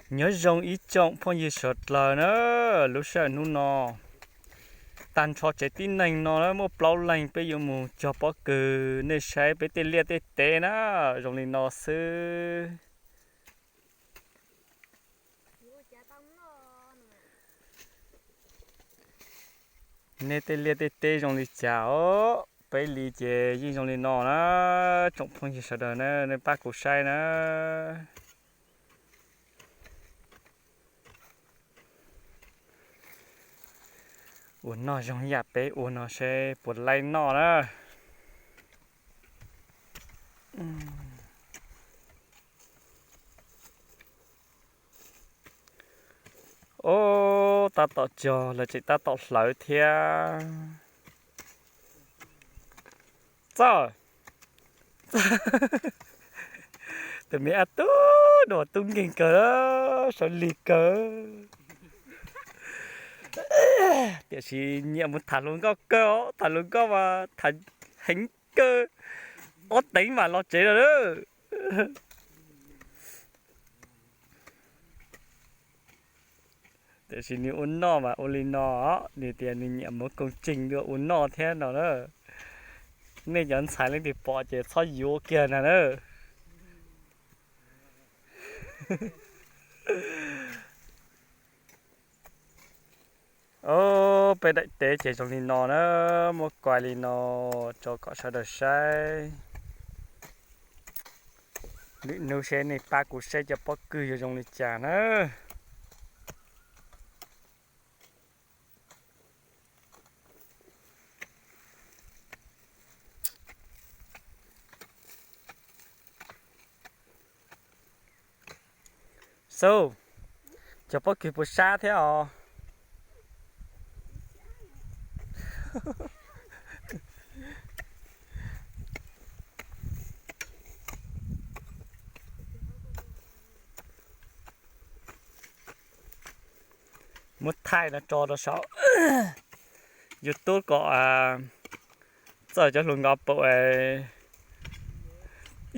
Nyob zoo ib tsoom phooj ywg sawv daws na, lub sij hawm hnub no tag nrho tsev tib neeg no na muaj plaub leeg peb yuav mus cog pob kws, nej saib peb tej liaj tej teb na, zoo li no xwb. Nej tej liaj tej teb zoo li cas os? Peb li ces yeej zoo li no na, tsoom phooj ywg sawv daws na, nej pab kuv saib na. Ua noj zoo yam peb ua no seb puas laib noj na. Ob, tab tom cog lawv tseem tab tom hlawv thiab. Txawj, tus me ab tub no tub nkeeg kawg, sawv lig kawg. Tiam sis nyiam mus tham hluas nkauj kawg os, tham hluas nkauj mas tham heev kawg, ob teev mam los tsev lawm. Tiam sis nws ua noj mas ua li no, nws tias nws nyiam muab kooj tseeg dua ua noj thiab no na. Nej cov ntxhais leej twg pom ces txhob yuav kiag na na. Ob, peb daim teb ces zoo li no na, muab kuaib li no tso kom sawv daws saib. Lwm hnub seb nej pab kuv saib cov pob kws yuav zoo li cas na. Xub, cov pob kws puas sab thiab os? Muab thaij no tso rau saum YouTube kom Txawj cov hluas nkauj pom,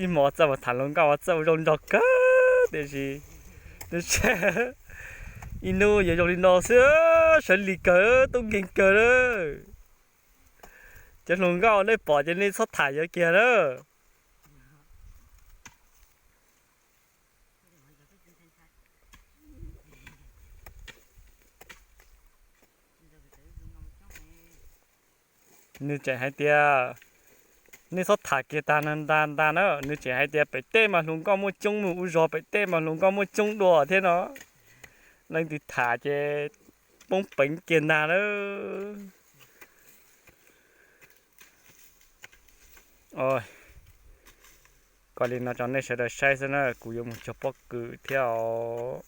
ib hmo Txawj mus tham hluas nkauj Txawj ua zoo nraug kawg tiam sis ib hnub yuav zoo li no xwb, sawv lig kawg tub nkeeg kawg na. Cov hluas nkauj nej pom ces nej txhob tham yuav kiag na. Nws tseem hais tias, nej txhob tham kiag tag ntag ntag na, nws tseem hais tias pem teb mas hluas nkauj muaj coob mus ua zog, pem teb mas hluas nkauj muaj coob dua thiab no. Leej twg tham ces poob peev kiag ntag na. Kom li no rau nej sawv daws saib xwb na, kuv yuav mus cog pob kws thiab os.